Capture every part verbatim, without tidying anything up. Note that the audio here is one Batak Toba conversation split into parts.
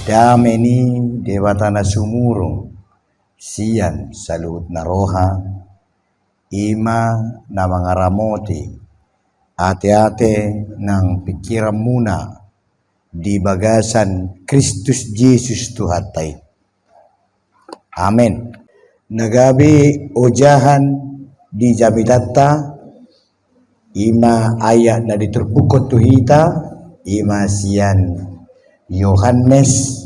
Dame ni Debata na sumurung sian saluhut na roha, i ma na mangaramoti ateate nang pingkiranmuna di bagasan Kristus Jesus Tuhanta i. Amen. Na gabe ojahan di jamitanta, i ma ayat na diturpukhon tu hita, i ma sian Yohanes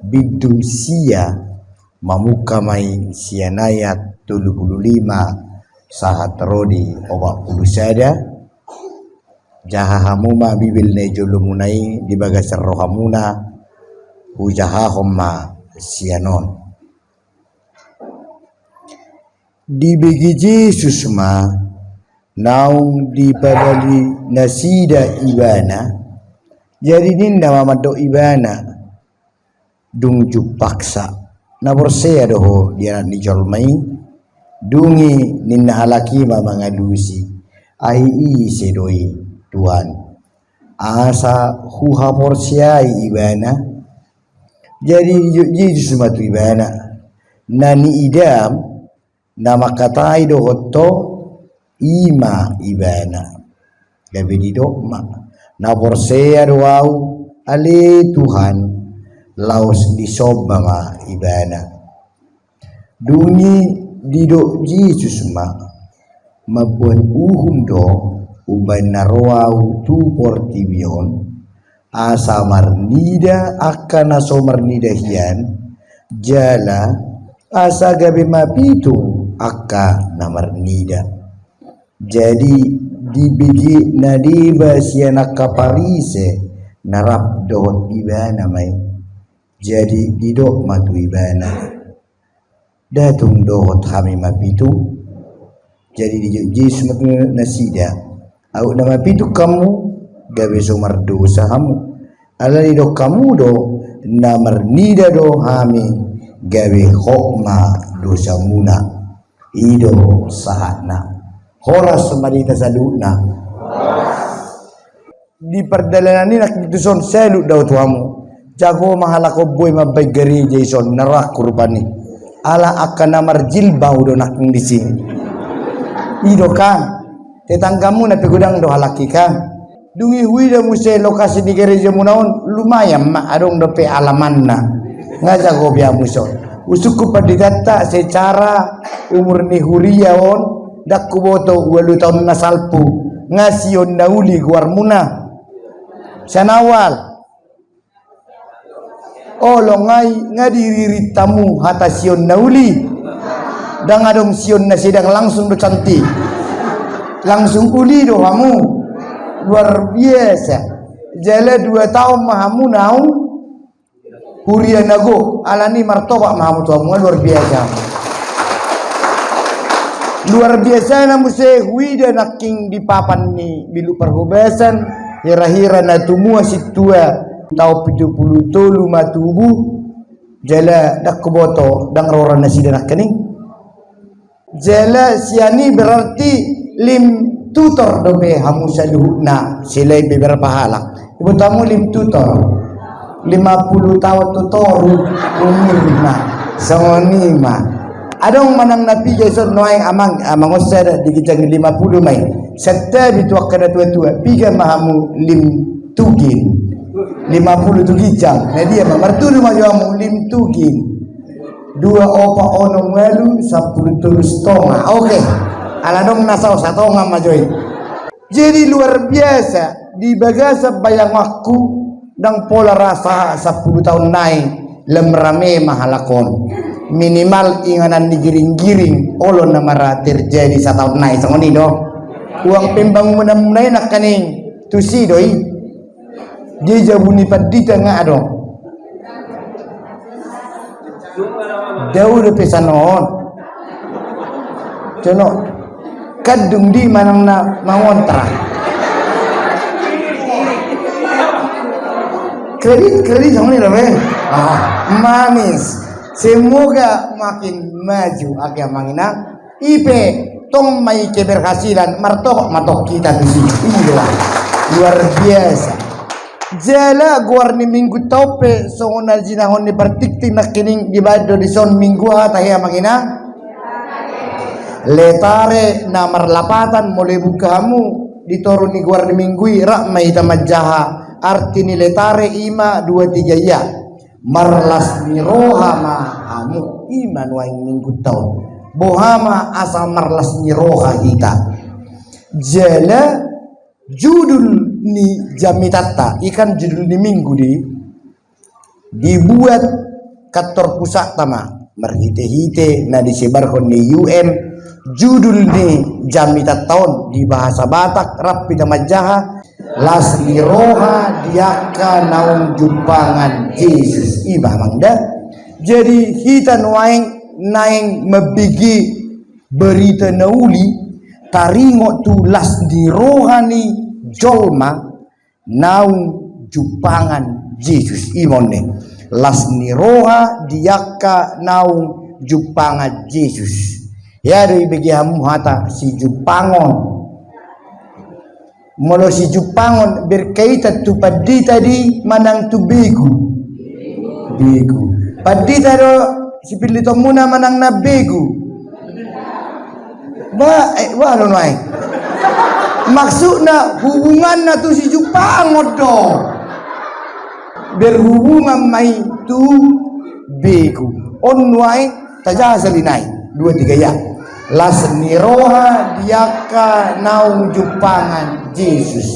bindu sia, mamungka ma i sian ayat tolu pulu lima sahat ro di opat pulu sada. Jaha hamu ma Bibel na di jolomuna i di bagasan rohamuna, hujahahon ma sian on. Dibege Jesus ma naung dipadali nasida Ibana, jadi ninna ma mandok Ibana, "Dung jumpangsa, na porsea do ho di Anak ni jolma i?" Dung i ninna halak i ma mangalusi, "Ai ise do i, Tuhan, asa huhaporseai Ibana?" Jadi dijawab Jesus ma tu ibana, "Na niidam, na mangkatai dohot ho, i ma Ibana." Gabe didok ma, "Na porsea do ahu, ale Tuhan." Laos disomba ma Ibana. Dung i didok Jesus ma, "Mamboan uhum do umbahen na ro ahu tu portibi on, asa marnida angka na so marnida hian, jala asa gabe mapitung angka na marnida." Jadi dibege na deba sian angka Parise na rap dohot Ibana ma i. Jadi didok ma tu ibana, "Nda tung dohot hami mapitung?" Jadi dijawab Jesus ma tu nasida, "Aut na mapitung hamu, gabe so mardosa hamu. Alai didok hamu do, na marnida do hami, gabe hot ma dosamuna." I do sahatna. Horas ma di hita saluhutna. Di pardalanan i nangkin tuson salut do au tu hamu. Jago ma halak on, boi mambahen gareja dison, na rohangku rupani. Ala angka na marjilbab do nangkin disi. I do kan. Tetanggamuna pe godang do halak i kan. Dung i huida muse lokasi ni garejamuna on, lumayan ma, adong dope alamanna. Nga jago be hamu dison. Husungkun panditanta secara umur ni huria on, ndang huboto ualu taon na salpu, nga Sion na Uli goarmuna. Sanawal. Olo, nga i, nga diririt hamu hata Sion na Uli. Ndang adong Sion na Sedang, langsung do cantik. Langsung uli do hamu. Luar biasa. Jala dua taon ma hamu naung huria na gok, alani martopak ma hamu tu hamu, luar biasa. Luar biasana muse huida nangkin di papan ni Bilu Parhobasan, hira-hira na tumua sintua taon pitu pulu tolu ma tubu, jala ndang huboto, ndang rora nasida nangkin i. Jala sian i berarti lim tutor dope hamu saluhutna, selain beberapa halak. Iboto hamu lim tutor. Lima pulu taon tu toru umurna. Songon i ma. Adong manang na piga dison nuaeng, amang, amang on sada di ginjang lima pulu ma i. Santabi tu angka na tua-tua, piga ma hamu lim tugin. Lima pulu tu ginjang. Na dia ma, martolu ma jo hamu lim tugin. Dua, opat, onom, ualu, sampulu tolu satonga. Oke. Ala adong na satonga ma jo i. Jadi luar biasa, di bagasan bayanganku, ndang pola ra sahat sampulu taon nai, lam rame ma halak on. Minimal inganan ni giring-giring, olo na mara terjadi sataon nai, songon i do. Uang pembangunan nai nangkaning, tusi do i. Dia jabu ni pandita nga adong. Dao dope sanon. Jono. Kan dung di manang na mangontra. Kredit, kredit songon i dope. Ah, manis. Semoga makin maju angka amang inang. I pe tong ma i keberhasilan, martopak ma tong hita tusi. Iya. Luar biasa. Jala goar ni minggunta on pe songon na jinahon ni partiktik nangkining dibaen do dison minggu aha tahe amang inang? Letare na marlapatan molo ibuka hamu di toru ni goar ni minggu i rap ma hita manjaha arti ni letare ima dua tiga ia. Marlas ni roha ma hamu ima nuaeng minggunta on. Boha ma asa marlas ni roha hita. Jala judul ni jamitanta i kan judul ni minggu di dibuat kantor pusakta ma marhite-hite na disebarhon ni U N. Judul ni jamitanta on di bahasa Batak rap hita manjaha las ni roha di angka naung jumpangan Jesus ima amang da. Jadi hita nuaeng naeng mambege berita na uli taringot tu las ni roha ni jolma naung jumpangan Jesus ima on ne. Las ni roha di angka naung jumpangan Jesus. Ia do ibege hamu hata sijumpangon. Molo sijumpangon berkaitan tu pandita di manang tu begu? Begu. Pandita do sipillitonmuna manang na begu? Ba eh, ba do nuaeng. Maksudna hubunganna tu sijumpangon do. Berhubungan ma i tu begu. On nuaeng tajaha sahali nai dua tiga ia. Las ni roha di angka naung jumpangan Jesus.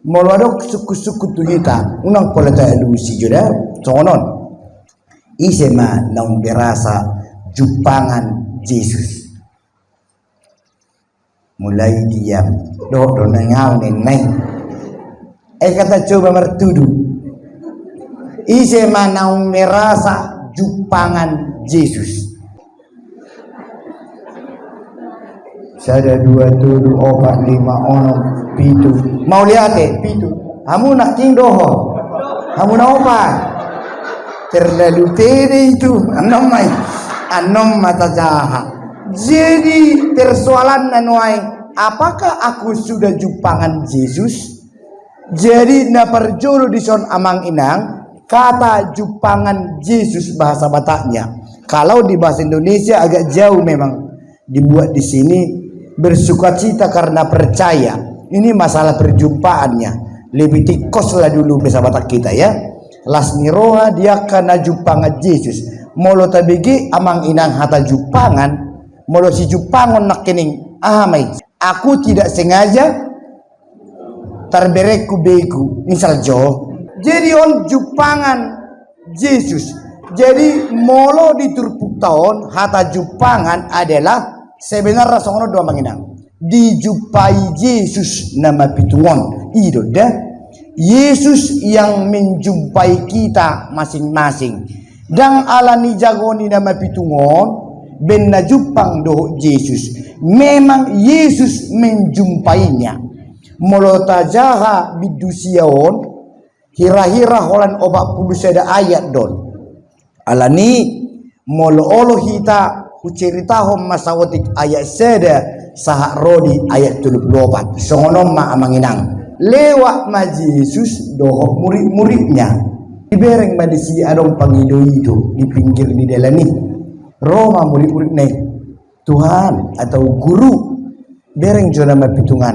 Molo adong sungkun-sungkun tu hita unang pola taalusi jo da. Songon on. Ise ma naung merasa jumpangan Jesus? Mulai diam. Dohot do naeng au ninna i. Eh kata coba martudu. Ise ma naung merasa jumpangan Jesus? Sada dua tolu opat lima onom pitu. Mauliate pitu. Hamu nangkin dohot. Hamu na opat. Terlalu pede itu. Annon ma i. Annon ma tajaha. Jadi persoalanna nuaeng, apakah aku sudah jumpangan Jesus? Jadi na parjolo dison amang inang, kata jumpangan Jesus bahasa Bataknya. Kalau di bahasa Indonesia agak jauh memang dibuat di sini, bersukacita karena percaya. Ini masalah perjumpaannya. Lebih tingkos lah dulu bahasa Batak kita ya. Las ni roha di angka na jumpangan Jesus. Molo tabege amang inang hata jumpangan, molo sijumpangon nangkining aha ma i? Aku tidak sengaja tarberengku begu, misal jo. Jadi on jumpangan Jesus. Jadi molo di turpukta on hata jumpangan adalah sebenarna songon on do amang inang. Dijumpai Jesus nama pitung on. I do da. Yesus yang menjumpai kita masing-masing. Ndang ala ni jago ni nama pitung on, baen na jumpang dohot Jesus. Memang Yesus menjumpainya. Molo tajaha bindu sia on, hira-hira holan opat pulu sada ayat do on. Alani molo olo hita huceritahon ma saotik ayat sada sahat ro di ayat tolu pulu opat. Songon on ma amang inang. Lewat ma Jesus dohot murid-muridnya. Dibereng ma disi adong pangido-ido di pinggir ni dalan i. Ro ma murid-muridna i. Tuhan atau guru, bereng jo nama pitung an.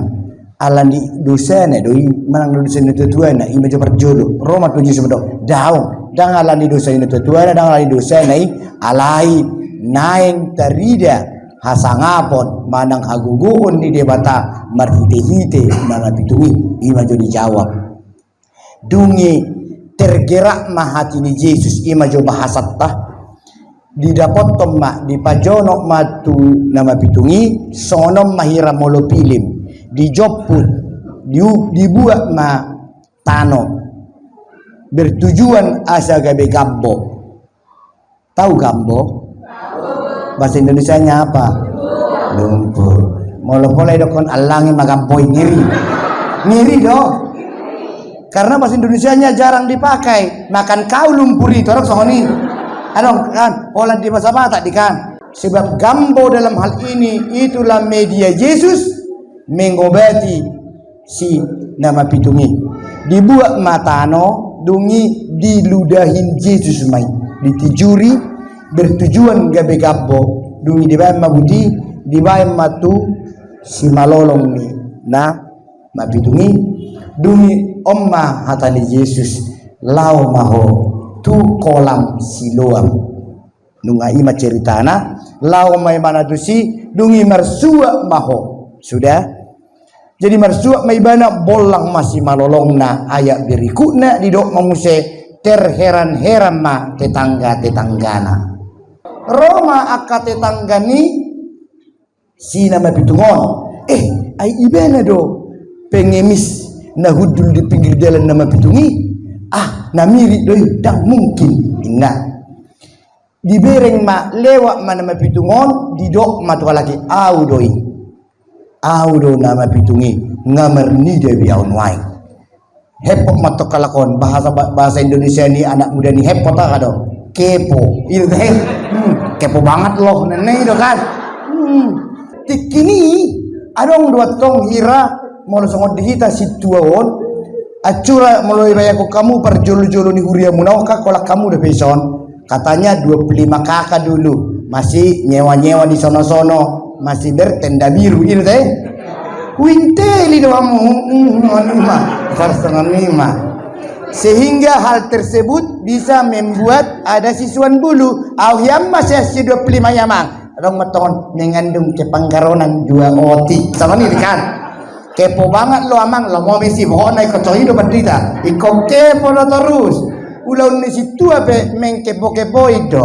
Ala ni dosana do i, manang do dosa ni natuatuana, i ma jo parjolo. Ro ma tu Jesus mandok, daong, ndang ala ni dosa ni natuatuana, ndang ala ni dosana i, alai naeng tarida hasangapon manang hagogoon ni Debata marhite-hite nama pitung i, i ma jo dijawab. Dung i tergerak ma hati ni Jesus, i ma jo bahasanta. Didapothon ma, dipajonok ma tu nama pitung i, songon on ma hira molo pilem. Dijomput, diu-, dibuat ma tano. Bertujuan asa gabe gambo. Tahu gambo? Bahasa Indonesianya apa? Lumpur. Molo pola didokkon allangi ma gambo i, ngeri. Ngeri do. Karena bahasa Indonesianya jarang dipakai. Makan kau lumpur i, torok songon i. Adong kan, holan di bahasa Batak di kan. Sebab gambo dalam hal ini itulah media Jesus mengobati si na mapitung i. Dibuat ma tano, dung i diludahi Jesus ma i, ditijuri, bertujuan gabe gambo, dung i dibaen ma buti, dibaen ma tu simalolong ni na mapitung i. Dung i on ma hata ni Jesus, laho ma ho tu kolam Siloam. Nunga i ma ceritana, laho ma ibana tusi, dung i marsuat ma ho. Sudah? Jadi marsuat ma ibana, bollang ma simalolongna. Ayat berikutna didok ma muse, terheran-heran ma tetangga-tetanggana. Ro ma angka tetangga ni si na mapitung on. Eh, ai ibana do pengemis na hundul di pinggir dalan na mapitung i? Ah, na mirip do i, ndang mungkin, inna. Dibereng ma, lewat ma na mapitung on, didok ma tu halak i, au do i. Au do na mapitung i, nga marnida be au nuaeng. Hepot ma tong halak on, bahasa, bahasa Indonesia ni anak muda ni hepot aha do? Kepo. I do he. Hmm, kepo banget loh, ninna i do kan. Hmm. Tingki ni, adong do antong hira, molo songon di hita sintua on, ancura molo ibaen hamu parjolo-jolo ni huriamuna on, kan holan hamu dope ison. Katanya dua puluh lima K K dulu, masih nyewa-nyewa di sono-sono, masih bertenda biru, i do te. Huinteli do hamu, hmm, songon i ma, songon i ma. Sehingga hal tersebut bisa membuat ada sisuan bulu. Au hian ma sian si dua puluh lima i, amang. Adong ma antong on, mengandung kepanggaronan dua otik. Songon i kan? Kepo banget lo, amang, lo mau misi, pokokna ingkon songon i do pandita. Ingkon kepo do torus. Ulaon ni sintua pe mengkepo-kepoi do.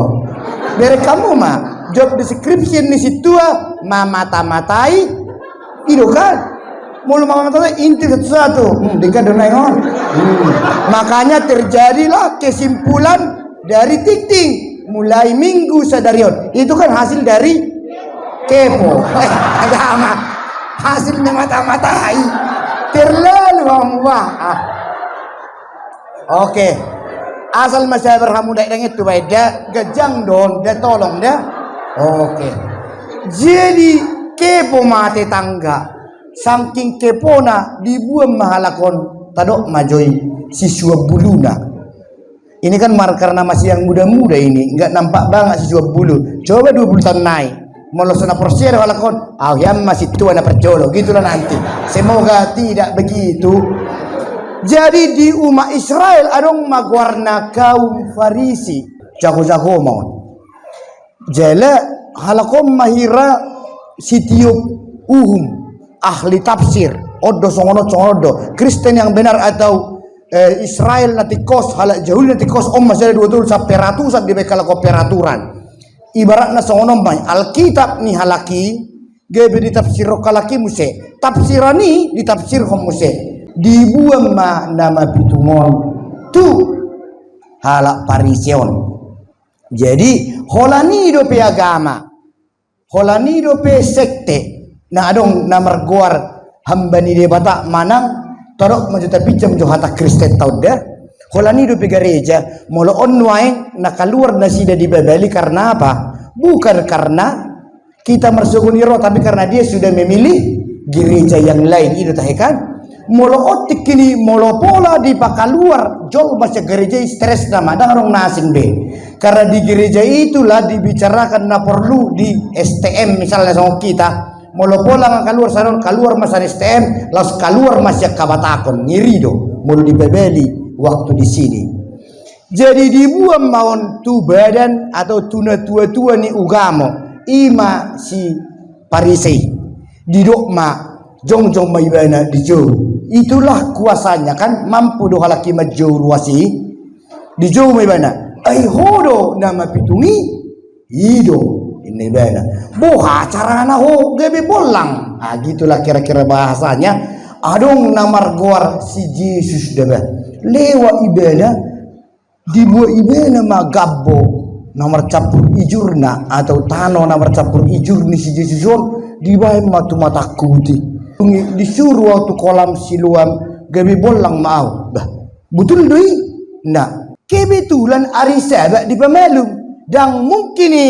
Bereng hamu ma, job description ni sintua, mamata-matai, i do kan? Molo mamata-matai, inti satu-satu. Hmm, denggan do naeng on. Hmm. Makanya terjadilah kesimpulan dari Tingting mulai minggu sadari on. Itu kan hasil dari kepo. Eh, agama. Hasil memata-matai. Terlalu hamu, wah. Ah. Oke. Asal masih berhamu daeng-daeng itu baik dah. Gajang don, dah tolong dah. Oke. Jadi kepo ma tetangga. Saking kepona dibuan ma halak on, tadok ma jo i sisuan buluna. Ini kan mar-, karena masih yang muda-muda ini, nggak nampak banget sisuan bulu. Coba dua puluh tahun nai. Molo so na porsea do halak on, au hian ma sintua na parjolo. Gitulah nanti. Semoga tidak begitu. Jadi di umat Israel adong ma goarna kaum Farisi. Jago-jago ma on. Jala halak on ma hira sitiop uhum, ahli tafsir. On do songon on, songon on do. Kristen yang benar atau, eh, Israel na tingkos, halak Jahudi na tingkos, on ma sada dua tolu sampe ratusan dibaen halak on peraturan. Ibaratna songon on ma i, Alkitab ni halak i, gabe ditafsirhon halak i muse. Tafsiran i ditafsirhon muse. Dibuan ma na mapitung on tu halak Farisi on. Jadi, holan i dope agama, holan i dope sekte, na adong na margoar hamba ni Debata manang, tadok ma jo tapinjam jo hata Kristen ta on da. Holan i dope gareja, molo on nuaeng na kaluar nasida di Babali karena apa? Bukan karena kita marsogo ni roha, tapi karena dia sudah memilih gereja yang lain, i do tahe kan? Molo on tingki ni, molo pola dipakaluar jolma sian gareja i, stres nama, ndang adong na asing be. Karena di gereja itulah dibicarakan na porlu di S T M, misalnya songon kita. Molo pola nga kaluar sian on, kaluar ma sian S T M, laos kaluar ma sian habatahon, ngeri do molo di Babali waktu di sini. Jadi dibuan ma on tu badan atau tu natua-tua ni ugamo, i ma si Parisei. Didok ma, jongjong ma ibana dijou. Itulah kuasanya kan, mampu do halak i manjou ruas i. Dijou ma ibana, ai ho do na mapitung i? I do, inna ibana. Boha carana ho gabe bollang? Ah, gitulah kira-kira bahasanya. Adong na margoar si Jesus da bah. Lewat ibana, dibuat ibana ma gambo na marcampur ijurna atau tano na marcampur ijur ni si Jesus on, dibaen ma tu matangku buti. Dung i disuru au tu kolam Siloam, gabe bollang ma au. Bah, betul do i? Nah, kebetulan ari Sabat di Pamalum. Ndang mungkin i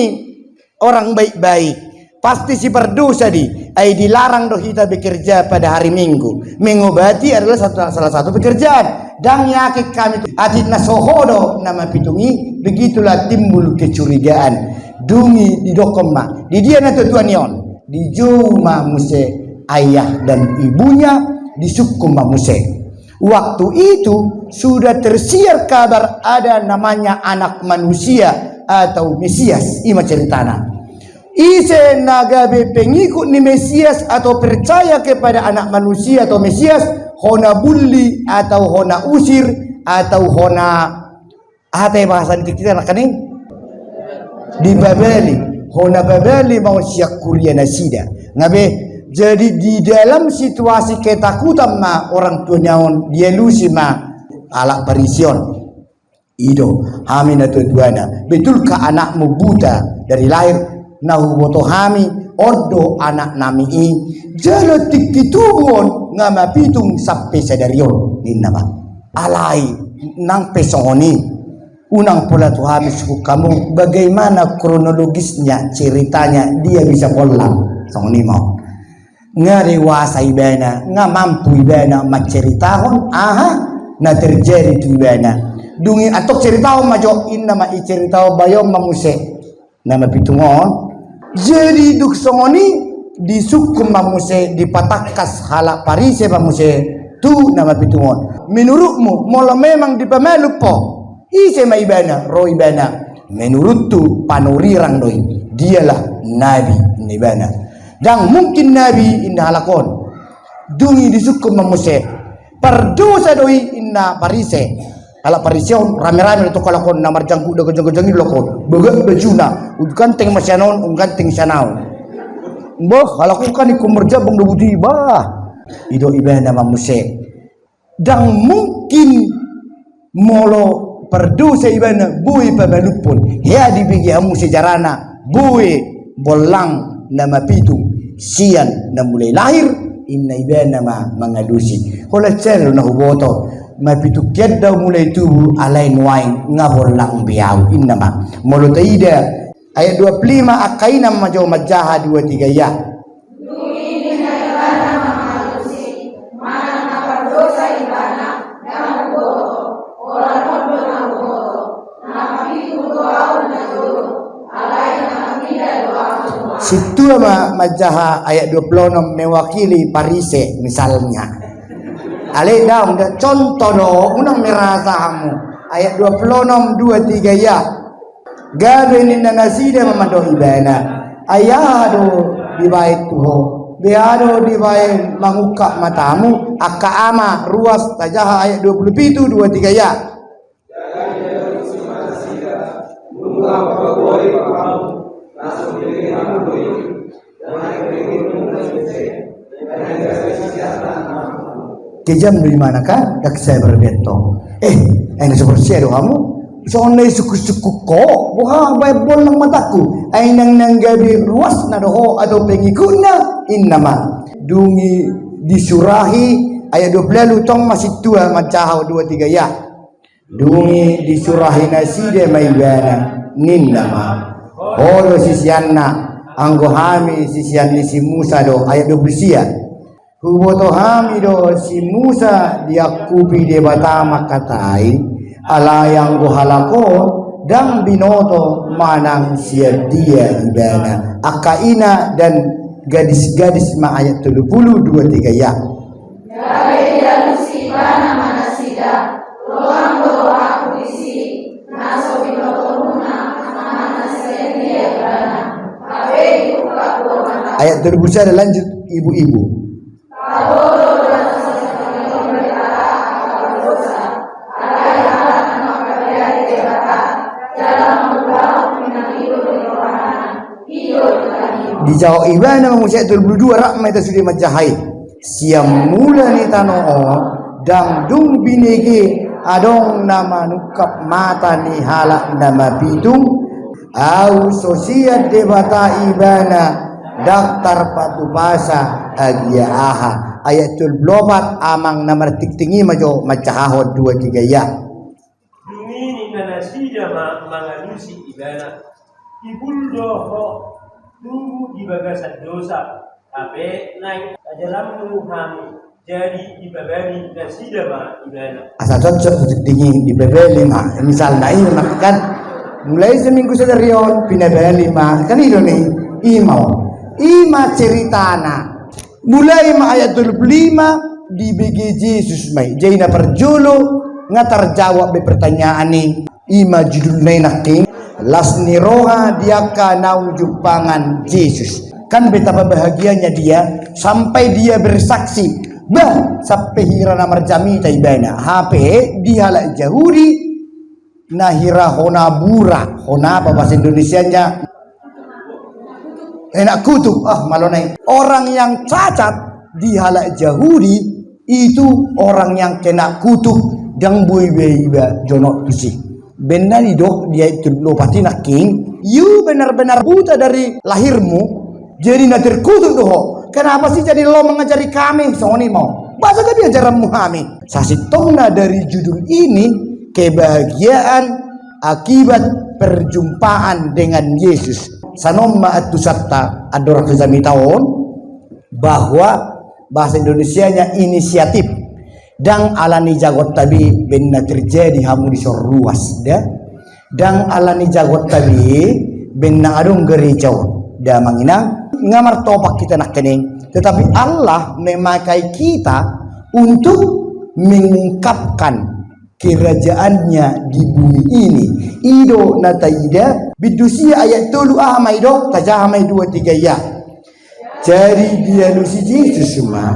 orang baik-baik. Pasti si pardosa do i. Ai dilarang do hita bekerja pada hari Minggu. Mengobati adalah satu, salah satu pekerjaan. Ndang yakin hami tu atik na so ho do na mapitung i, begitulah timbul kecurigaan. Dung i didokkon ma, di dia natuatua ni on? Dijou ma muse ayah dan ibunya, disungkun ma muse. Waktu itu sudah tersiar kabar ada namanya anak manusia atau Mesias. I ma ceritana. Ise na gabe pengikut ni Mesias atau percaya kepada anak manusia atau Mesias, hona bulli atau hona usir atau hona, aha hata bahasa ni tingki i, anak ni? Dipabali, hona pabali ma on sian huria nasida. Nga be, jadi di dalam situasi ketakutan ma orang tuanya on dialusi ma halak Parise on. I do, hami natuatuana, betulkah anakmu buta dari lahir? Na huboto hami, on do anak nami i, jala tingki tubu on nga mapitung sampe sadari on, ninna ma. Alai, nang pe songon i, unang pola tu hami sungkun hamu, bagaimana kronologisnya, ceritanya, dia bisa bollang, songon i ma on. Nga dewasa ibana, nga mampu ibana manceritahon aha na terjadi tu ibana. Dung i antong ceritahon ma jo, ninna ma, iceritahon bayo ma muse na mapitung on. Jadi dung songon i disungkun ma muse, dipatangkas halak Parise ma muse tu na mapitung on. Menurutmu, molo memang dipamalum ho, ise ma ibana? Ro ibana. Menuruthu panurirang do i, dialah nabi, ninna ibana. Ndang mungkin nabi, ninna halak on. Dung i disungkun ma muse. Pardosa do i, ninna Parise. Halak Parise on rame-rame do tong halak on, na marjanggut do ganjang-ganjang i do halak on. Bagak bajuna, umgantung ma sian on, umgantung sian on. Bah, halak on kan ingkon marjabang do buti, bah. I do ibana ma muse. Ndang mungkin molo pardosa ibana boi pamalumhon. Hea dibege hamu sejarana boi bollang na mapitung sian na mulai lahir, ninna ibana ma mangalusi. Holan sian do na huboto, mapitung hian do ahu mulai tubu, alai nuaeng nga bollang be ahu, ninna ma. Molo taida ayat dua puluh lima angka i, ninna ma jo manjaha dua tiga ya. Dung i ninna ibana mangalusi, manang na pardosa ibana, ndang huboto, holan on do na huboto, na mapitung do ahu na jolo, alai na mangida do ahu. Sintua ma manjaha ayat dua puluh enam mewakili Parise, misalnya. Alai daong, da contoh do, unang merasa hamu. Ayat dua puluh enam, dua tiga ya. Gabe ninna nasida ma mandok ibana, ai aha do dibaen tu ho? Beha do dibaen mangungkap matamu? Angka ama ruas, tajaha ayat dua puluh pitu, dua tiga ya. Kejam do imana kan, ndang sabar be antong. Eh, ai na so porsea do hamu? Songon na isungkun-sungkun ho, boha baen bollang matangku? Ai nang, nang gabe ruasna do ho atau pengikutna, ninna ma. Dung i disurahi, ayat dua puluh ualu, tong ma sintua manjaha dua tiga ya. Dung i disurahi nasida ma ibana, ninna ma. Ho do siseanna, anggo hami sisean ni si Musa do, ayat dua puluh sia. Huboto hami do si Musa diangkupi Debata mangkatai, alai anggo halak on ndang binoto manang sian dia ibana. Angka ina dan gadis-gadis ma, ayat tolu pulu, dua tiga ya. Gabe dialusi ibana ma nasida, roham do rohangku disi, na so binotomuna, manang sian dia ibana, hape dibuka do mata. Ayat tolu pulu sada, lanjut, ibu-ibu. Parbodo do na so binoto ni Debata angka pardosa, alai halak na mangkabiari Debata, jala mangulahon pinangido ni rohana. Dijawab ibana ma muse ayat tolu pulu dua, rap ma hita sude manjaha i. Sian mula ni tano on, ndang dung binege adong na manungkap mata ni halak na mapitung, ahu so sian Debata ibana, ndang tarpatupasa agia aha. Ayat tolu pulu opat, amang na martingting i ma jo manjahahon dua tiga ya. Dung i ninna nasida ma mangalusi ibana, timbul do ho tubu di bagasan dosa, Hape naeng ajaranmu hami, jadi dipabali nasida ma ibana. Asa cocok tu tingki i, dipabali ma. Misalna i ma kan, mulai seminggu sadari on, pinabali ma. Kan i do ni, i ma on. I ma ceritana. Mulai ma ayat tolu pulu lima, dibege Jesus ma i. Jadi na parjolo, nga tarjawab be pertanyaan i. I ma judulna i nangkin, las ni roha di angka naung jumpangan Jesus. Kan betapa bahagianya dia, sampai dia bersaksi. Bah, sampai hira na marjamita ibana. Hape di halak Jahudi, na hira hona bura, hona apa bahasa Indonesianya? Kena kutuk, ah, malo nai. Orang yang cacat di halak Jahudi itu orang yang kena kutuk, ndang boi be iba jonok tusi. Baen na didok di ayat tolu pulu opat i nangkin, you benar-benar buta dari lahirmu, jadi na terkutuk do ho. Kenapa sih jadi lo mengajari kami? Songon i ma on. Boasa gabe ajaranmu hami? Sasintongna dari judul ini, kebahagiaan akibat perjumpaan dengan Yesus. Sanon ma antusanta andorang hujamita on, bahwa bahasa Indonesianya inisiatif. Ndang ala ni jagonta be baen na terjadi hamu dison ruas, da. Ndang ala ni jagonta be baen na adong gareja on, da amang inang. Nga martopak hita nangkining, tetapi Allah memakai kita untuk mengungkapkan kerajaannya di bumi ini. I do na taida, bindu sia ayat tolu, aha ma i do, tajaha ma i dua tiga ya. Jadi dialusi Jesus ma,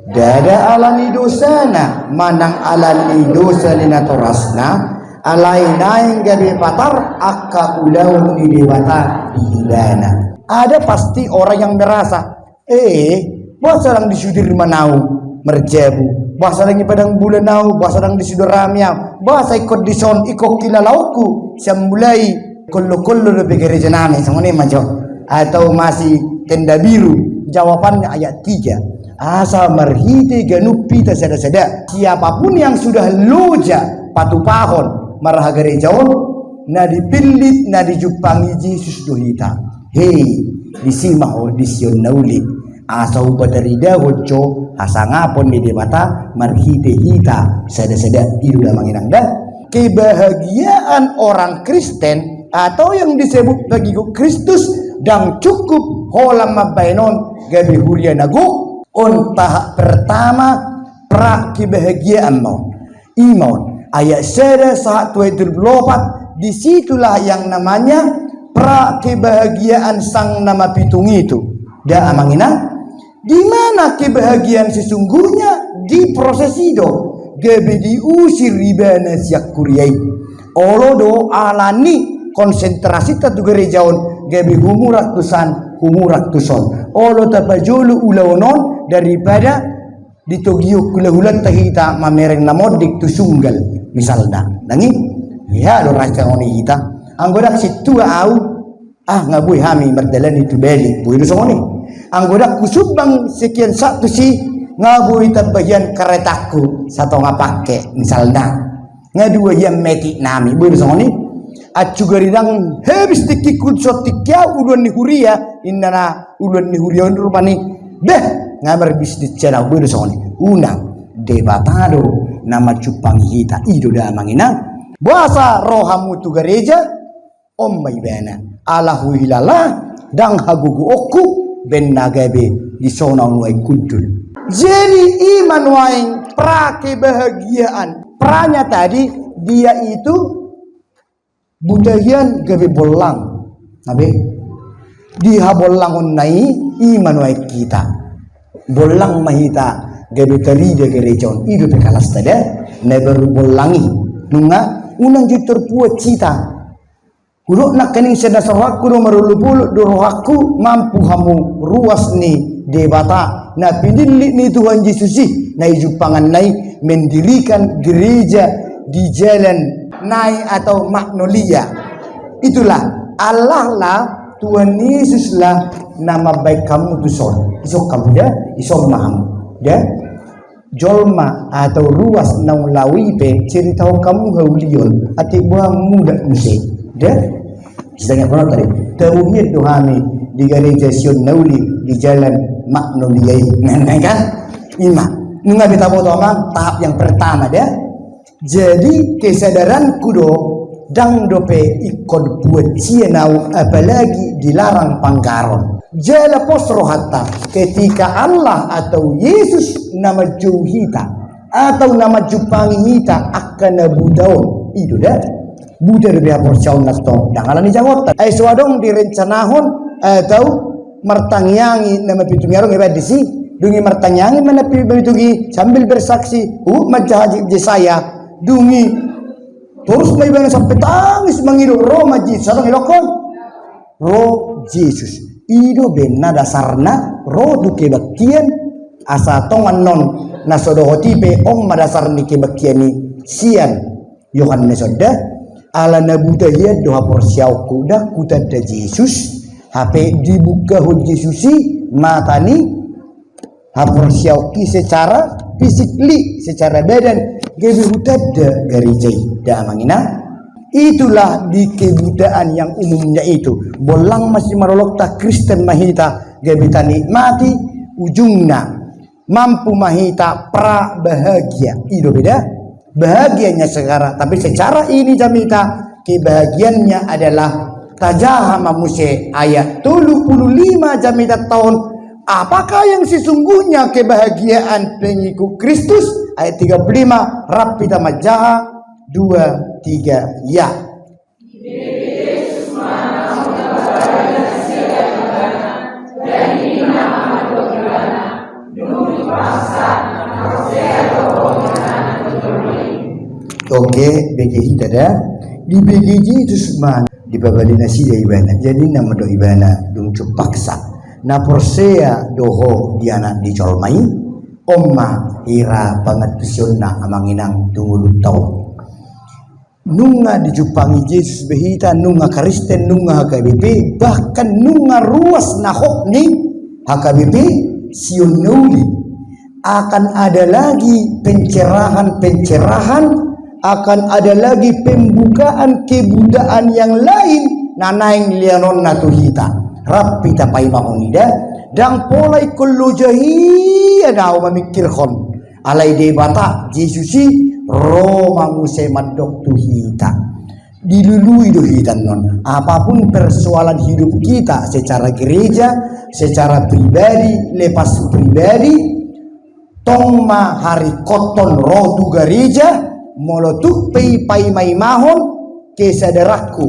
ndada ala ni dosana, manang ala ni dosa ni natorasna, alai naeng gabe patar angka ulaon ni Debata di ibana. Ada pasti orang yang merasa, eh, boasa ndang di Sudirman au marjabu, boasa ndang di Padang Bulan au, boasa ndang di Sidarami au, boasa ingkon dison, ingkon kilalaonku sian mulai kollo-kollo dope gareja nami, songon i ma jo. Atau masih tenda biru? Jawabannya ayat tiga. Asa marhite ganup hita sada-sada. Siapapun yang sudah loja patupahon marhaha gareja on, na dipillit, na dijumpangi Jesus do hita. Hei, disi ma ho di Sion na uli. Asa hupataridahon jo hasangapon ni Debata marhite hita sada-sada, i do da amang inang da. Kebahagiaan orang Kristen atau yang disebut pengikut Kristus ndang cukup holan mambaen on gabe huria na gok. On tahap pertama, pra kebahagiaan ma on. I ma on, ayat sada sahat tu ayat tolu pulu opat, disitulah yang namanya pra kebahagiaan sang na mapitung itu. Da amang inang, di mana kebahagiaan sesungguhnya? Di proses i do, gabe diusir ibana sian huria i. Olo do ala ni konsentrasinta tu gareja on, gabe humurang tusan, humurang tuson. Olo tapajolo ulaon on daripada ditogihon hula-hulanta hita mamereng na monding tu sunggal, misalna. Nang i, hea do rasa songon i hita. Anggo ndang sintua au, ah, nga boi hami mardalani tu bali, boi do songon i. Anggo ndang husumbang sekian saat tusi, nga boi tambahian karetangku satonga pangke, misalna. Nga dua hian metik nami, boi do songon i. Acu gari ndang habis tingkingku, so tingki au uluan ni huria, inna na uluan ni huria on rupani. Beh, nga marbisnis sian au, boi do songon i. Unang, Debata do na manjumpangi hita, i do da amang inang. Boasa ro hamu tu gareja? On ma ibana. Ala huhilala, ndang hagogoonku, baen na gabe dison au nuaeng hundul. Jadi i ma nuaeng pra kebahagiaan. Pranya tadi, dia itu buta hian gabe bollang. Abe, di habollangonna i, i ma nuaeng hita. Bollang ma hita gabe tarida gareja on. I dope kalasta da, na baru bollang i. Nunga, unang jo terpuat hita. Hudok nangkining sian nasa rohangku do, marolopolop do rohangku, mampu hamu ruas ni Debata, na pinillit ni Tuhan Jesus i, na i jumpanganna i mendirikan gereja di jalan nai atau Magnolia. Itulah, Allah lah, Tuhan Yesus lah na mambaen hamu tuson. Dison hamu da, dison ma hamu da. Jolma atau ruas naung laho i pe, ceritahon hamu haulion, atik boha muda muse. Da? Sitangihon tadi, tabo hian do hami di gareja Sion na uli di jalan Magnolia i. Nah, nah, kan? Ima. Nunga be taboto, Amang, tahap yang pertama da. Jadi, kesadaranku do, ndang dope ingkon buat sian ahu, apalagi dilarang panggaron. Jala pos rohanta, ketika Allah atau Yesus na manjou hita, atau na manjumpangi hita angka na buta on. I do da. Buta dope haporseaonna tong, ndang alani jangonta. Ai so adong direncanahon, atau martangiangi na mapitung i, adong iba disi, dung i martangiangi ma na pi-, mapitung i sambil bersaksi, huhut manjaha Je-, Jesaya, dung i torus ma ibana sampe tangis mangido, ro ma Jesus, adong idokkon? Ro Jesus. I do be na dasarna ro tu kebaktian, asa tong annon na so dohot i pe on ma dasar ni kebaktian i. Sian Yohanes on da, ala na buta hian do haporseaonku, ndang hutanda Jesus, hape dibukahon Jesus i mata ni haporseaonki secara fisik li, secara badan, gabe hutanda gareja i da, Amang Inang. Itulah di kebutaan yang umumnya itu. Bolang masih marolokta Kristen ma hita, gabe tanikmati, ujungna mampu ma hita prabahagia. I do be da. Bahagianya sekarang, tapi secara ini jamita, kebahagiaannya adalah, tajaha ma muse ayat tolu pulu lima jamita on, apakah yang sesungguhnya kebahagiaan pengikut Kristus? Ayat tiga pulu lima, rap hita manjaha, dua, tiga, ya. Oke, bege hita da. Dibege Jesus ma, dipabali nasida ibana. Jadi na mandok ibana, dung tung paksa. Na porsea do ho di Anak ni jolma i, on ma hira pangantusionna, Amang Inang, tu ngolunta on. Nunga dijumpangi Jesus be hita, nunga Kristen, nunga H K B P, bahkan nunga ruas na hot ni H K B P Sion na uli. Akan ada lagi pencerahan-pencerahan, akan ada lagi pembukaan kebutaan yang lain na naeng leanonna tu hita. Rap hita paimahon i da, ndang pola ingkon loja hian ahu mamingkirhon. Alai Debata, Jesus i, ro ma muse mandok tu hita. Dilului do hita annon. Apapun persoalan hidup kita secara gereja, secara pribadi, lepas pribadi, tong ma haringkothon ro tu gareja, molo tung pe i paimaimahon kesadaranku.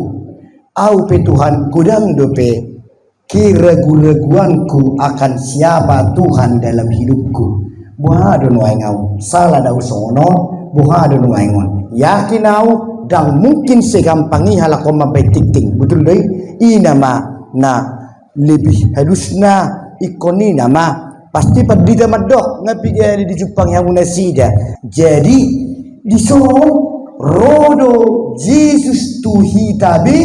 Ahu pe Tuhan, godang dope keragu-raguanku akan siapa Tuhan dalam hidupku. Boha do nuaeng ahu, sala do ahu songon on, boha do nuaeng on. Yakin ahu, ndang mungkin segampang i halak on mambaen tingting. Betul do i? I nama na lebih halusna ingkon i nama. Pasti pandita mandok, nga piga dijumpang hamu nasida. Jadi, dison ro do Jesus tu hita be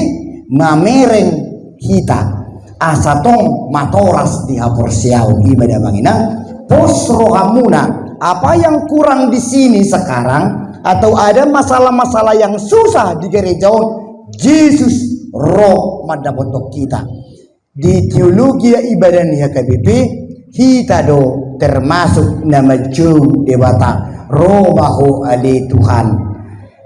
mamereng hita. Asa tong matoras di haporseaon, i ma da, Amang Inang. Pos rohamuna, apa yang kurang di sini sekarang, atau ada masalah-masalah yang susah di gereja on, Jesus ro mandapothon hita. Di teologia ibadah ni H K B P, hita do termasuk na manjou Debata, ro ma ho ale Tuhan.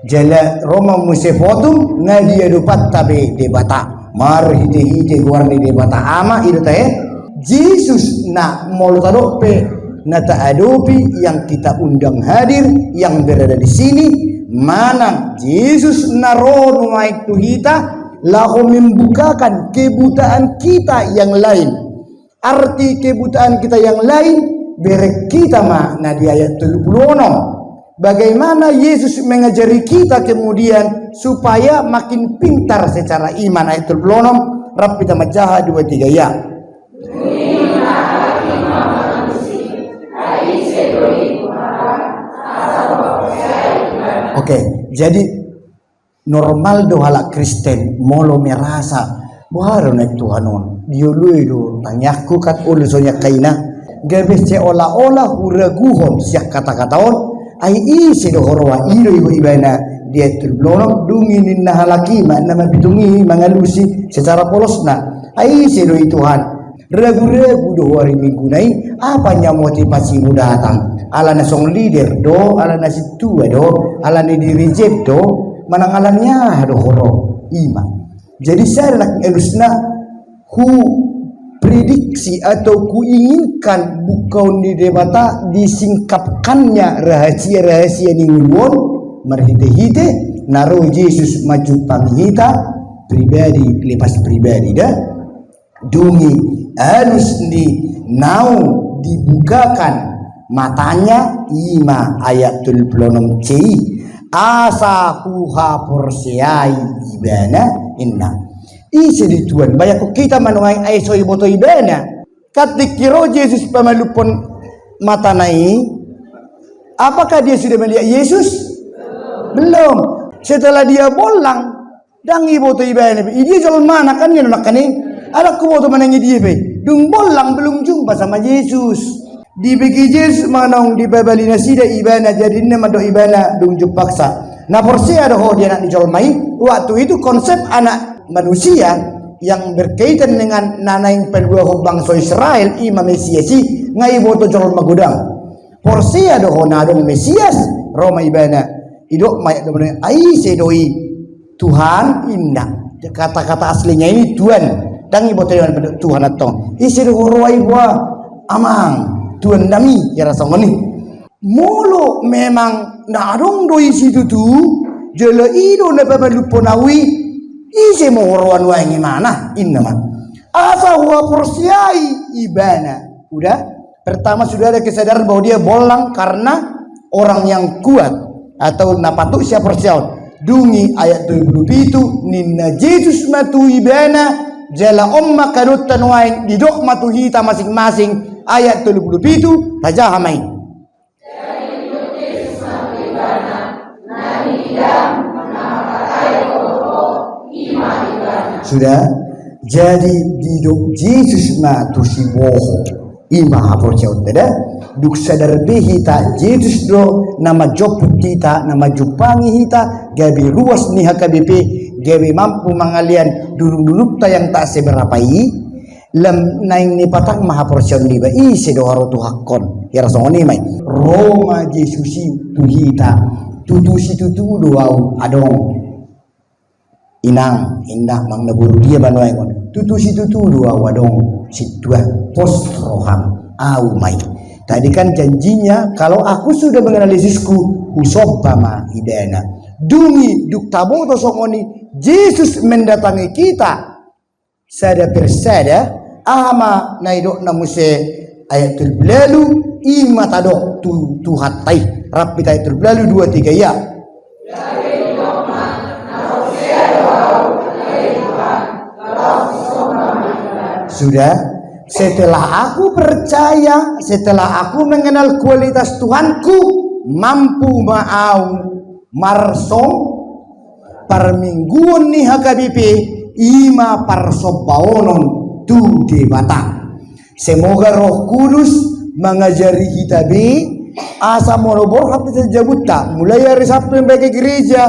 Jala ro ma muse fotum, nga diadopanta be Debata. Marhite-hite goar ni Debata Ama, i do tahe. Jesus na molo tadok pe na taadopi, yang kita undang hadir, yang berada di sini, manang Jesus na ro nuaeng tu hita, laho membukakan kebutaan kita yang lain. Arti kebutaan kita yang lain, bereng hita ma na di ayat tolu pulu onom. Bagaimana Yesus mengajari kita kemudian supaya makin pintar secara iman, ayat tolu pulu onom, rap hita manjaha, dua, tiga, ya. Oke, jadi normal do halak Kristen molo merasa, boha do naeng Tuhan on, dioloi do tangiangku, kan olo so nian kaina. Gabe seolah-olah huraguhon sian kata-kata on, ai ise do huroha, i do iba-, ibana di ayat tolu pulu onom, dung i ninna halak i ma na mapitung i mangalusi secara polosna. Ai ise do i Tuhan? Ragu-ragu do ho ari Minggu na i, apanya motivasimu datang? Alana song leader do, alana sintua do, alana dirijen do, manang alani aha do ho ro? I ma. Jadi sada nang alusna, huprediksi atau huinginkan bukaon ni Debata disingkapkannya rahasia-rahasia ni ngolu on marhite-hite na ro Jesus manjumpangi hita pribadi lepas pribadi da. Dung i alus ni naung dibukakan matanya, i ma ayat tolu pulu onom C i, asa huhaporseai ibana, inna. Ise do i Tuhan? Bayangkon hita ma nuaeng, ai so diboto ibana. Kan tingki ro Jesus pamalumhon matana i, apakah dia sudah melihat Yesus? Belum. Setelah dia bollang, ndang diboto ibana be. Idia jolmana kan, ninna nangkin i. Ndang huboto manang idia be. Dung bollang, belum jumpa sama Yesus. Dibege Jesus ma naung dipabali nasida ibana, jadi ninna mandok ibana dung jumpangsa. Na porsea do ho di Anak ni jolma i? Waktu itu konsep anak manusia yang berkaitan dengan na naeng paluahon bangso Israel, i ma Mesias i, nga diboto jolma godang. Porsea do ho na adong Mesias? Ro ma ibana. Didok ma, ai ise do i Tuhan, inna. Kata-kata aslinya ini Tuhan. Ndang diboto ibana mandok Tuhan antong. Ise do ho ro ai boa, Amang, Tuhan nami, kira songon i. Molo memang na adong do i situtu, jala i do na pamalumhon ahu i, ise ma ho ro nuaeng, imana, inna ma. Asa huhaporseai ibana. Udah? Pertama, sudah ada kesadaran bahwa dia bollang karena orang yang kuat atau na patut sihaporseaon. Dung i ayat tolu pulu pitu, ninna Jesus ma tu ibana, jala on ma kadonta nuaeng, didok ma tu hita masing-masing, ayat tolu pulu pitu, tajaha ma i. Sudah, jadi didok Jesus ma tu si bohong. I ma haporseaonta da. Dung sadar be hita Jesus do na manjomput hita, na manjumpangi hita, gabe ruas ni H K B P, gabe mampu mangalean dulung-dulungta yang tak seberapa i, lam naeng ni patang ma haporseaon niba, ise do ho ro Tuhankon, kira songon i ma i. Ro ma Jesus i tu hita, tutu situtu do ahu adong. Inang, inda, amang na boru, dia ma nuaeng on. Tutu situtu do ahu adong sintua, pos roham, ahu ma i. Tadi kan janjinya, kalau aku sudah mengenal Yesusku, husomba ma ibana. Dung i, dung taboto songon i, Jesus mendatangi kita sada per sada, aha ma na didokna muse ayat tolu pulu ualu, i ma tadok tu Tuhanta i. Rap hita ayat tolu pulu ualu, dua tiga, ya. Sudah, setelah aku percaya, setelah aku mengenal kualitas Tuhanku, mampu ma ahu marsomba. Parmingguon ni H K B P, i ma parsombaonon tu Debata. Semoga Roh Kudus mangajari hita be, asa molo borhat di jabunta, mulai ari Sabtu sampe gereja,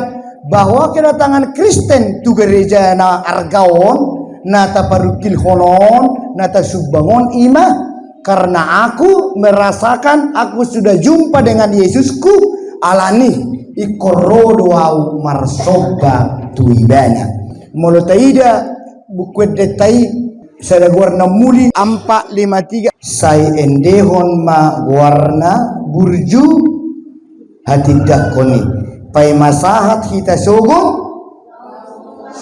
bahwa kedatangan Kristen tu gereja na arga on, na taparungkilhon on, na tasumbang on, i ma karena aku merasakan aku sudah jumpa dengan Yesusku, alani i ingkon ro do ahu marsomba tu ibana. Molo taida Buku Endenta i, sada goarna muli, empat lima tiga. Sai endehon ma goarna burju hatindangkon i. Paima sahat hita sogot,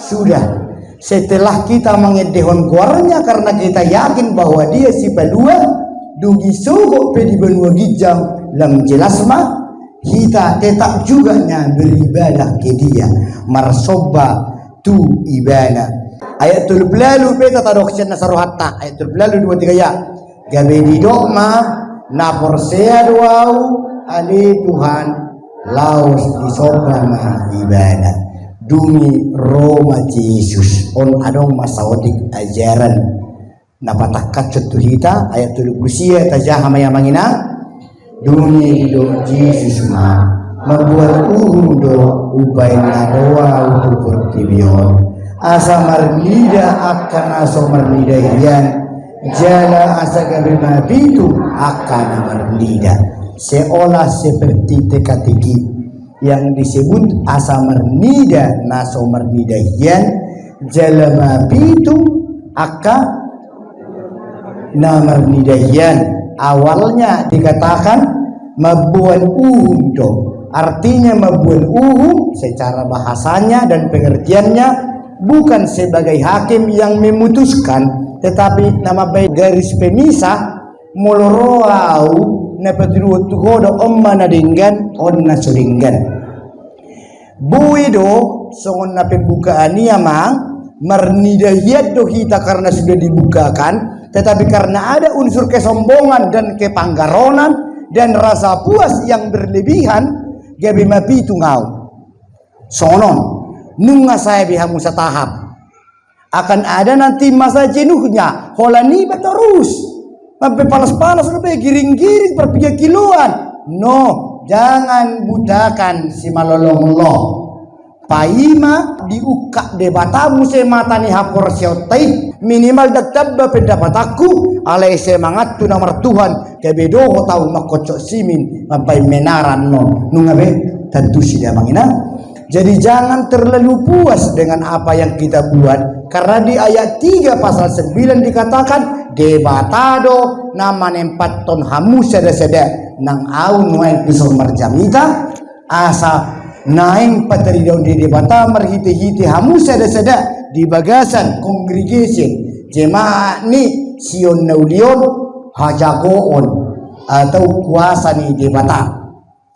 sudah. Setelah kita mengendehon goarnya karena kita yakin bahwa dia si palua, dung i sogot pe di banua ginjang, lam jelas ma, hita tetap juga na beribadah ke dia, marsomba tu ibana. Ayat tolu pulu ualu pe tatadok sian na sarohanta, ayat tolu pulu ualu, dua tiga, ya. Gabe didok ma, na porsea do ahu, ale Tuhan, laos disomba ma ibana. Dung i ro ma Jesus, on adong ma saotik ajaran na patangkashon tu hita, ayat tolu pulu sia, tajaha ma i amang inang. Dung i didok Jesus ma, mambuat uhum do umbahen na ro ahu tu portibi on, Asa marnida angka na so marnida hian, jala asa gabe mapitung angka na marnida. Seolah seperti teka-teki yang disebut asa marnida na so marnida hian, jala mapitung angka na marnida hian. Awalnya dikatakan mamboan uhum do. Artinya mamboan uhum secara bahasanya dan pengertiannya bukan sebagai hakim yang memutuskan, tetapi na mambaen garis pemisah, molo ro au na patuduhon tu ho do on ma na denggan, on na so denggan. Boi do, songon na pembukaan i amang, marnida hian do hita karena sudah dibukakan, tetapi karena ada unsur kesombongan dan kepanggaronan dan rasa puas yang berlebihan, gabe mapitung au. Songon on, nunga sae be hamu satahap. Akan ada nanti masa jenuhnya, holan iba torus. Mampepalas-palas dope, giring-giring, parpiga kiloan. No, jangan butakan simalolong lo. Paima diungkap Debata muse mata ni haporseaonta i, minimal ndang tamba pendapatanku, alai semangatku na martuhan, gabe dohot au mangkocok simin, mambaen menara annon. Nunga be tantusi da amang inang. Jadi jangan terlalu puas dengan apa yang kita buat, karena di ayat tiga pasal sembilan dikatakan, Debata do na manempathon hamu sada-sada, nang au nuaeng pe so marjamita, asa naeng pataridaon di Debata marhite-hite hamu sada-sada di bagasan congregation, jemaat ni Sion na uli on, hajagoon atau kuasa ni Debata.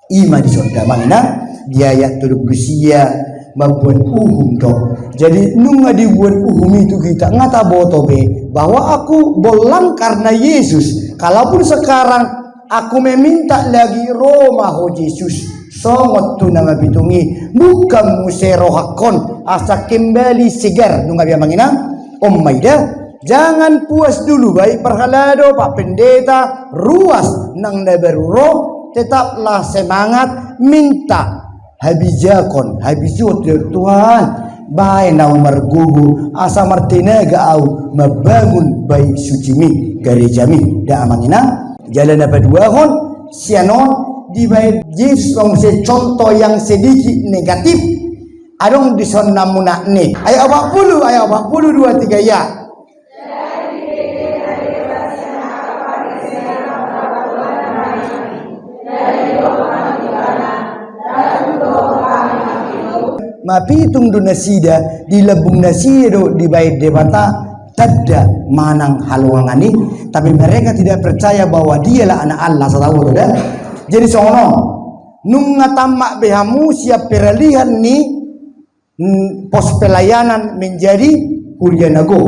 I ma dison da amang inang, di ayat tolu pulu sia mamboan uhum do. Jadi nunga diboan uhum i tu hita, nga taboto be bahwa aku bollang karena Yesus. Kalaupun sekarang aku meminta lagi, ro ma ho Jesus. Songon tu na mapitung i, bukan muse rohangkon asa kembali segar, nunga be amang inang. On ma i da. Jangan puas dulu, baik parhalado, pak pendeta, ruas nang na baru ro, tetaplah semangat, minta habijakon, habisuhon, Tuhan, baen au margogo, asa martenaga au mambangun bait suci mi, gareja mi, da amang inang. Jala na paduahon, sian on dibaen Jesus muse contoh yang sedikit negatif. Adong dison na muna ni. Ayat opat puluh, ayat opat puluh dua tiga ya. Mapitung do nasida, di lambung nasida do dibaen Debata tanda manang halongangan i, tapi mereka tidak percaya bahwa dialah anak Allah, satahu tu da. Jadi songon on, nunga tammak be hamu sian peralihan ni mm, pos pelayanan menjadi huria na gok.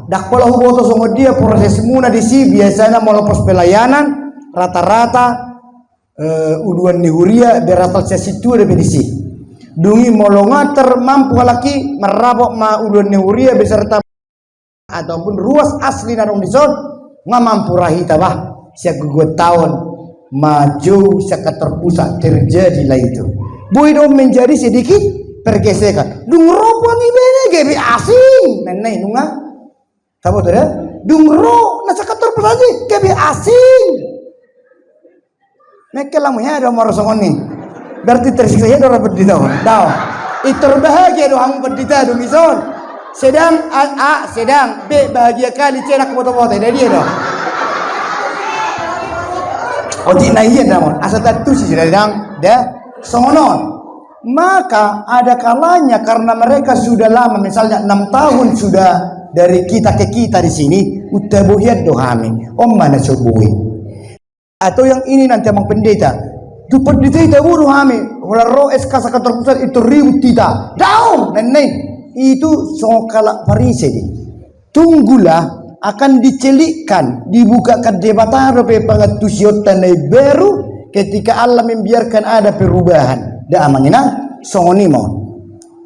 Ndang pola huboto songon dia prosesmuna disi, biasana molo pos pelayanan rata-rata, eh, uluan ni huria berasal sian sintua dope disi. Dung i molo nga tar mampu halak i, marrapot ma uluan ni huria beserta ataupun ruas asli na adong dison, nga mampu ra hita bah sian gogo taon, ma jou sian kantor pusat terjadilah itu. Boi do menjadi sedikit pergesekan. Dung ro puang ibaen i gabe asing, nennai nunga. Taboto da? Dung ro na sian kantor pusat i gabe asing. Mengkel hamu hea do molo songon i. Berarti tersiksa hea do ra pendeta on. Dao. Pintor bahagia do hamu pendeta dung dison. Sedang A, A, sedang B, bahagia kali C, nang boto-boto, da dia do. Otik na hian da amang. Asa tantusi sedang da songon on. Maka ada kalanya karena mereka sudah lama, misalnya enam tahun sudah dari kita ke kita di sini, untabo hian do hami. On ma na so boi. Atau yang ini nanti amang pendeta. Tu pendeta i tabo do hami. Holan ro S K sian kantor pusat, pintor ribut hita. Daong, nennai. Itu songon halak Parise do i. Tunggulah, akan dicelikkan, dibukakan Debata dope pangantusionta na imbaru ketika Allah membiarkan ada perubahan. Da amang inang, songon i ma on.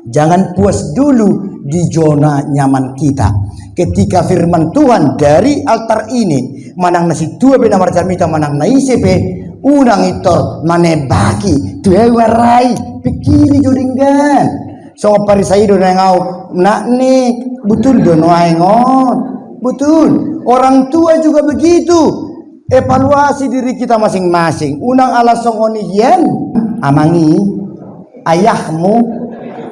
Jangan puas dulu di zona nyaman kita. Ketika firman Tuhan dari altar ini, manang na sintua pe na marjamita, manang na ise pe, unang pintor manembaki, tu au ma ra i, pikiri jo denggan. Songon Parisai do naeng au, nak ni, betul do nuaeng on. Betul. Orang tua juga begitu. Evaluasi diri kita masing-masing. Unang ala songon i hian, amangi, ayahmu,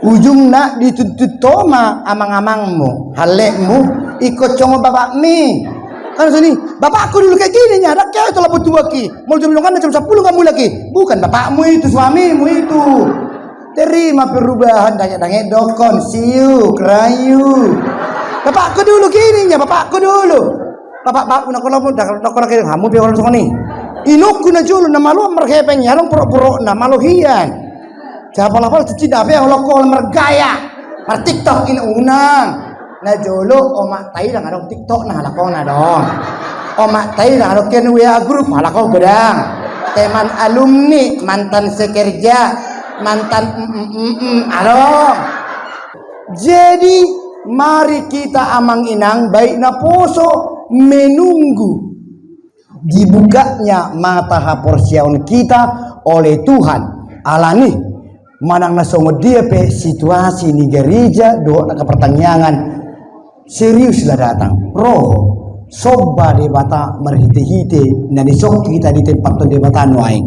ujungna dituntut ho ma amang-amangmu, hallekmu, ingkon songon bapakmi. Kan sini, bapakku dulu kayak gini nya, ada kayak itu lapo tuaki. Mau jam longan jam sepuluh nggak mulai lagi. Bukan bapakmu itu, suamimu itu. Terima perubahan, dangek-dangek dokkon, siu, kerayu. Bapakku dulu gini nya, bapakku dulu. Bapak, bapak, unang kono pun, dah, dah, kono kiri, hamu pe kono songoni. Inokku na jolo, na malo marhepeng, ya dong, purok-purok, na malo hian. Siapa lapal cuci dape, olok kol mergaya. Mar TikTok ini unang. Na jolo, omak tai dang adong TikTok na halak on adong. Omak tai dang adong ken W A grup halak on godang. Teman alumni, mantan sekerja, mantan mm, mm, mm, mm, adong. Jadi mari kita amang inang baik naposo menunggu dibukanya mata haporseaon kita oleh Tuhan. Alani manang na songon dia pe situasi ni gareja dohot angka partangiangan, seriuslah datang. Ro, somba Debata marhite-hite na dison hita ditempat Debata nuaeng.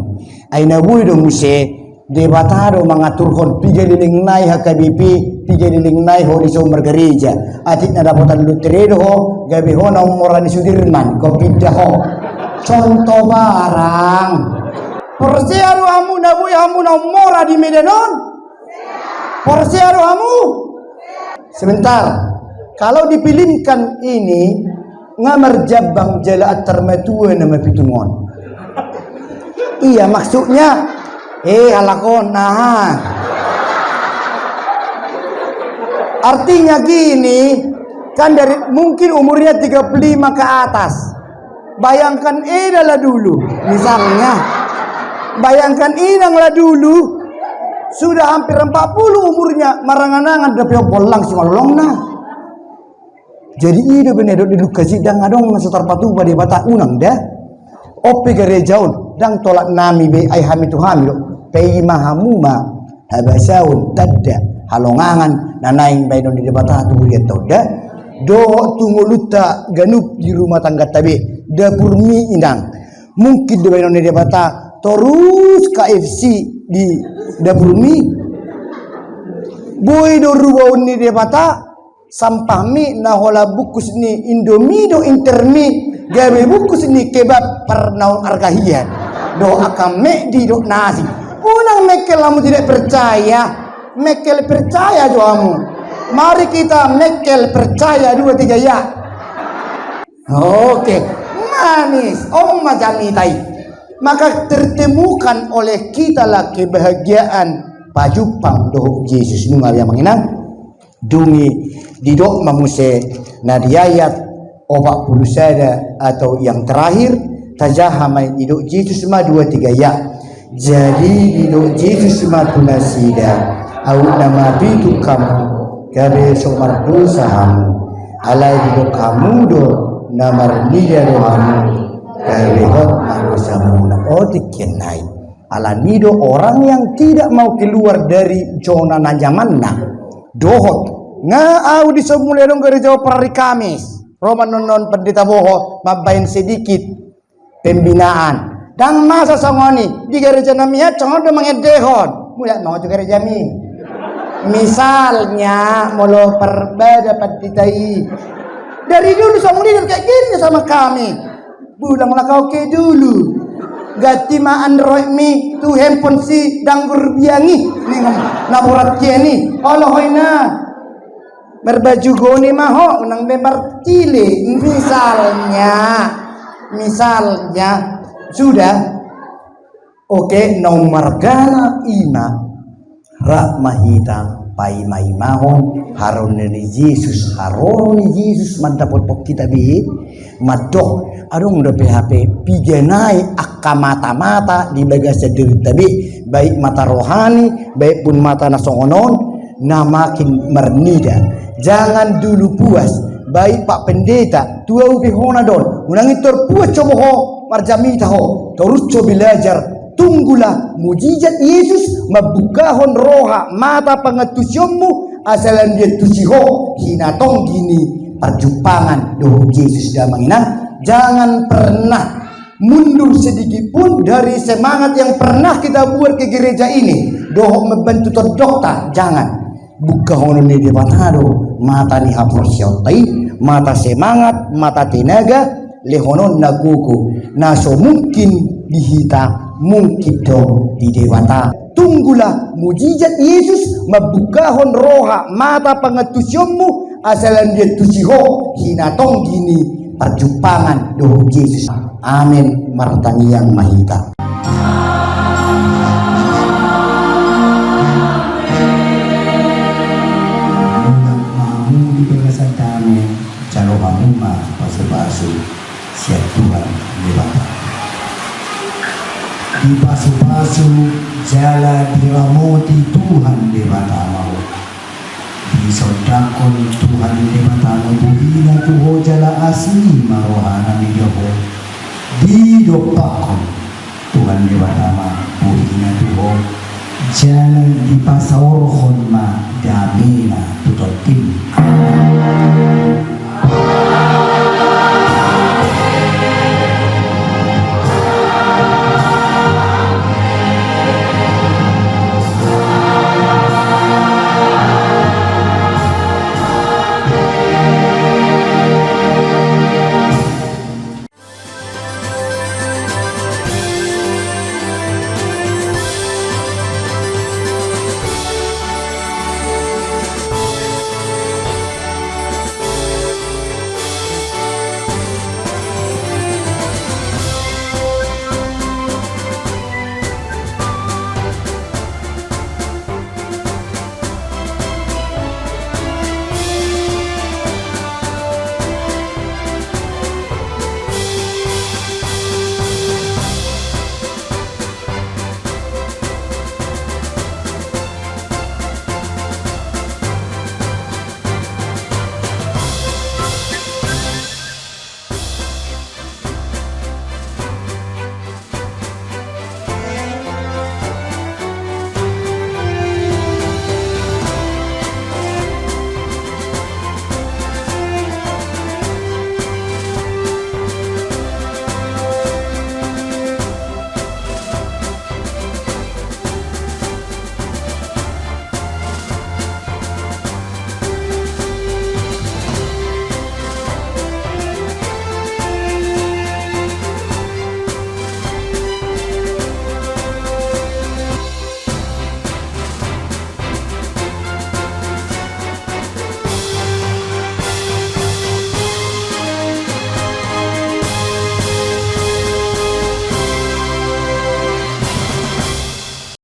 Ai na boi do muse Debata do mangaturhon piga lelengna i H K B P, piga lelengna i ho dison margareja. Atik na dapotan lotre do ho, gabe ho na ummora ni Sudirman, ho pindah ho. Contoh barang. Porsea do hamu na boi hamu na ummora di Medan on? Porsea do hamu? Sebentar. Kalau difilmkan ini, nga marjambang jala antar matua nama pitungon. Iya, maksudnya, eh, halak on, nah. Artinya gini, kan dari, mungkin umurnya tiga puluh lima ke atas. Bayangkan eda lah dulu, misalnya. Bayangkan inang lah dulu, sudah hampir empat puluh umurnya, marangan-angan dope bollang simalolongna. Jadi i do bene do di Lukas i dang adong na so tarpatupa Debata unang da. On pe gareja on, dang tolap nami be ai hami tu hami do. Paima hamu ma habasaon tanda halongangan na naeng baenon ni Debata tu hurianta on da. Dohot tu ngolunta ganup di rumah tangganta be, dapurmi inang. Mungkin do baenon ni Debata torus K F C di dapurmi. Boi do rubaon ni Debata sampahmi na holan bungkus ni Indomie dohot Inter Mie, gabe bungkus ni kebab par naung arga hian. Dohot angka McD dohot nasi. Unang mengkel hamu tidak percaya. Mengkel percaya jo hamu. Mari kita mengkel percaya dua tiga ya. Oke, manis. On ma jamita i. Maka tertemukan oleh kita lah kebahagiaan pajumpang dohot Jesus. Nunga ya manginang. Dung i didok ma muse na di ayat opat pulu sada atau yang terakhir, tajaha ma i, didok Jesus ma dua tiga ya. Jadi didok Jesus ma tu nasida, aut na mapitung hamu, gabe so mardosa hamu. Alai didok hamu do, na marnida do hamu, gabe hot ma dosamuna. Otik hian nai. Alani do orang yang tidak mau keluar dari zona nyamanna. Dohot. Nga au dison mulai adong gareja on per hari Kamis. Ro ma annon pendeta boho, mambaen sedikit pembinaan. Dang masa songon i, di gareja nami an songon do mangendehon. Mulak ma ho tu gareja mi. Misalnya, molo parbada pandita i. Dari dulu songon i, dan kayak gini sama kami. Pulang lah kau ke dulu. Ganti ma Android mi tu handphone si Danggur Biang i. Ningon, na borat hian i. Olo hoi na. Marbaju goni ma ho, unang be martile. Misalnya, misalnya, sudah. Oke, naung margana i ma, rap ma hita paimaimahon haroro ni Jesus, haroro ni Jesus mandapothon hita be. Mandok, adong dope hape piga nai angka matamata di bagasan dirinta be, baik mata rohani, baik pun mata na songon on, na makin marnida. Jangan dulu puas, baik Pak Pendeta, tu au pe hona do on, unang i tor puas ho, ho marjamita ho, torus ho belajar Tunggulah mujizat Yesus mambuka roha mata pangantusionmu, asa lam diantusi ho hinatonggi ni parjumpangan dohot Jesus. Damang inang, jangan pernah mundur sedikit pun dari semangat yang pernah kita buat ke gereja ini. Dohot membantu tondongta, jangan. Bukahonon ni Debata do mata ni haporseaonta i, mata semangat, mata tenaga, lehononna gogo, na so mungkin di hita, mungkin do di Debata. Tunggulah mujizat Yesus mambuka roha mata pangantusionmu, asa lam diantusi ho hinatonggi ni parjumpangan dohot Jesus. Amen. Martangiang ma hita. Mulak ma hamu di bagasan dame, jalo hamu ma pasupasu sian Tuhan Debata. Dipasupasu jala diramoti Tuhan Debata ma ho. Disondangkon Tuhan Debata ma buhina tu ho jala asi ma rohana mida ho. Didompakkon Tuhan Debata ma buhina tu ho jala dipasaorhon ma damena tu tondim. Amen.